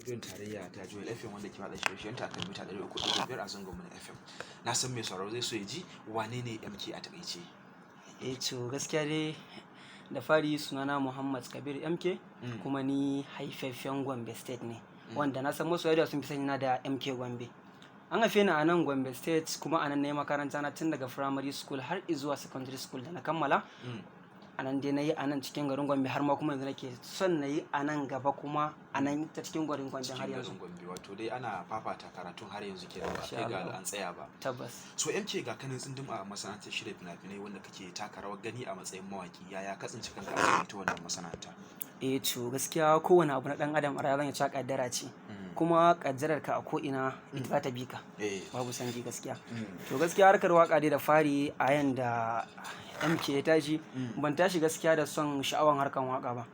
Rediyon tarayya ta Joy FM wanda ke watsa shirye-shiryen ta akan mita 300.5 a zangon mu na FM. Na san mai sauraro zai so ya ji wane ne MK a takaice. Eh to, gaskiya dai da fari sunana Muhammad Kabir MK, kuma ni haifaffen Gombe State ne. Wanda na san masoya da sun fi sani na da MK Gombe. An haife ni a nan Gombe State, kuma a nan na yi makaranta na tun daga primary school har zuwa secondary school da na kammala. A nan dai na yi a nan cikin garin Gombe, har ma kuma yanzu nake son na yi a nan gaba kuma a nan ta cikin garin Gombe har Cikin yanzu. garin Gombe, wato dai ana fafata karatun har yanzu kenan, ba Insha kai ga Allah. an tsaya ba. Tabbas. So MK, ga kanin tsundum a masana'antar shirya fina-finai wanda kake taka rawar gani a matsayin mawaki, yaya ka tsinci kanka a cikin ita wannan masana'anta? Eh to, gaskiya kowane abu na dan adam a rayuwa zan iya cewa kaddara ce. Kuma kaddarar ka a ko ina ita za ta bi ka. Babu sanji gaskiya. To gaskiya harkar waka dai da fari a yanda MK ya tashi, ban tashi gaskiya da son sha'awan harkan waka ba.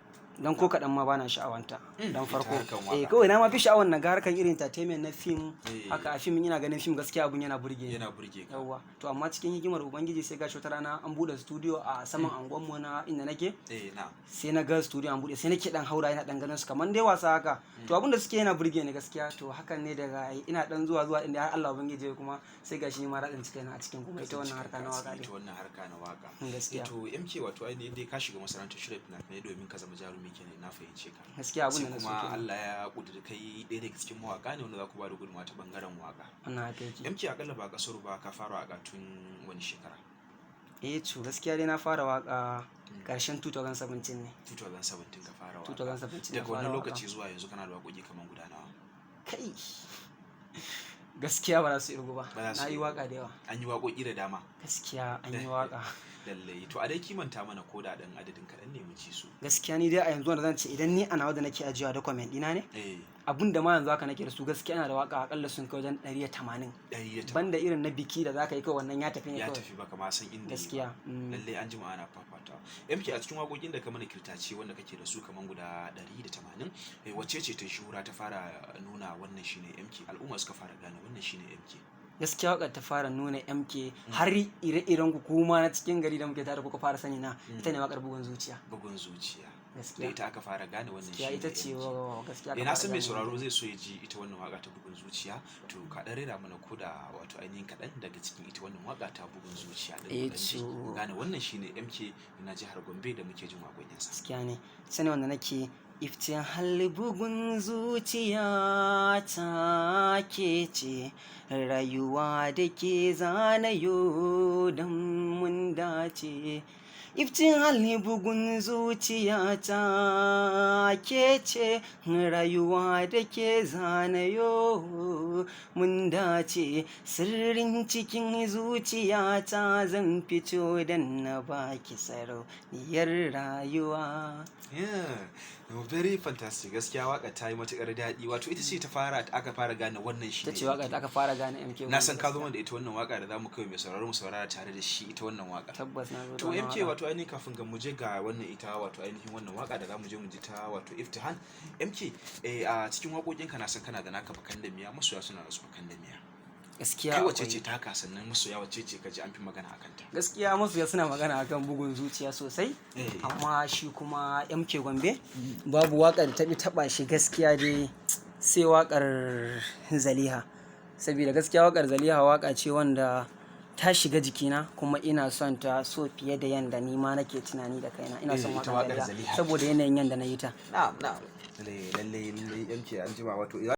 Don ko kaɗan ma bana sha'awanta. Don Ita farko. harkan waka. Eh, kawai na ma fi sha'awan na ga harkan irin entertainment na fim. Eh. Haka a fim, ina ganin fim gaskiya abun yana burge ni. Yana burge ka. Yawwa. To amma cikin hikimar Ubangiji sai gashi wata rana an buɗe studio a saman anguwanmu na inda nake. Eh na. Sai na ga studio an buɗe, sai nake dan haura ina dan ganin su kamar dai wasa haka. To abin da suke yana burge ni gaskiya. To hakan ne daga ina dan zuwa zuwa inda har Allah Ubangiji ya kuma sai gashi ni ma na tsinci kaina a cikin kuma ita wannan harka na waka Ita dai. wannan harka na waka. Gaskiya. Eh, to MK, wato ainihin dai ka shiga masana'antar shirya fina-finai domin ka zama jarumi kenan, na fahimce ka. Gaskiya abin Sai da na so kuma kenan. Allah ya kudura kai ɗaya daga cikin mawaka ne wanda za ku ba da gudunmawa ta bangaren waka. Wannan haka yake. MK, akalla ba kasar ba ka fara waka tun wani shekara? Eh to, gaskiya dai na fara waka karshen 2017 ne. 2017 ka fara waka. 2017 na Daga wannan fara waka. lokaci zuwa yanzu kana da waƙoƙi kamar guda nawa? Kai, gaskiya ba za su irgu ba. Ba za su Na yi irgu. waka da yawa. An yi waƙoƙi da dama. Gaskiya an yi waka. Lallai. To a dai kimanta mana ko da ɗan adadin kaɗan ne mu ci su. Gaskiya ni dai a yanzu wanda zan ce idan ni a nawa da nake ajiyewa document ɗina ne, abun da ma yanzu haka nake da su, gaskiya ina da waka akalla sun kai wajen 180. 180. Banda irin na biki da zaka yi, kawai wannan ya tafi ne Ya kawai. tafi, baka ma san inda ya yi ba. Gaskiya. Lallai an jima ana fafatawa. MK, a cikin waƙoƙin da ka mana kirtace wanda kake da su kaman guda 180, wacce ce ta shuhura ta fara nuna wannan shine MK, al'umma suka fara gane wannan shine MK? Gaskiya wakar ta fara nuna MK har ire-iren ku kuma na cikin gari da muke tare kuka fara sani na, ita ne wakar "Bugun Zuciya". "Bugun Zuciya". Da Gaskiya. ita aka fara gane wannan Gaskiya shine ita ce MK. gaskiya Eh, aka na fara san mai gane sauraro MK. zai so ya ji ita wannan waka ta "Bugun Zuciya". To ka dan rera mana ko da wato ainihin kaɗan daga cikin ita wannan waka ta "Bugun Zuciya" din, Eh mu dan ji, to mu gane wannan shine MK na jihar Gombe da muke jin waƙoƙinsa. Gaskiya ne. Sani wanda nake iftin hal bugun zuciya ta ke ce rayuwa da ke zanayo don mun dace. Iftin hal bugun zuciya ta ke ce rayuwa da ke zanayo mun dace, sirrin cikin zuciya ta zan fito don na baki sarauniyar rayuwa. Yeah, very fantastic. Gaskiya waka ta yi matukar daɗi. Wato ita ce ta fara aka fara gane wannan shi Ita ce waka da aka fara gane MK Na Gombe san ka zo gaskiya. mana da ita wannan waka da zamu kai mai sauraro mu saurara tare da shi ita wannan waka. Tabbas na zo da To wannan MK, waka. wato ainihin kafin ga mu je ga wannan ita wato ainihin wannan waka da zamu je mu ji ta wato "Iftihan", MK, a cikin waƙoƙinka na san kana da naka bakan da miya, masoya suna da su bakan da miya. Gaskiya Kai wacce akwai. ce taka, sannan masoya wacce ce ka ji an fi magana akan ta? Gaskiya masoya suna magana akan "Bugun Zuciya" sosai. Amma shi kuma MK Gombe babu waƙar da ta bi taɓa shi gaskiya dai sai waƙar "Zaliha". Saboda gaskiya waƙar "Zaliha" waƙa ce wanda ta shiga jikina kuma ina son ta so fiye da yanda ni ma nake tunani da kaina. Ina son Eh, ita waƙar waƙar "Zaliha" "Zaliha". saboda yanayin yanda na yi ta. Na'am, na'am. Lallai lallai lallai MK, an jima wato.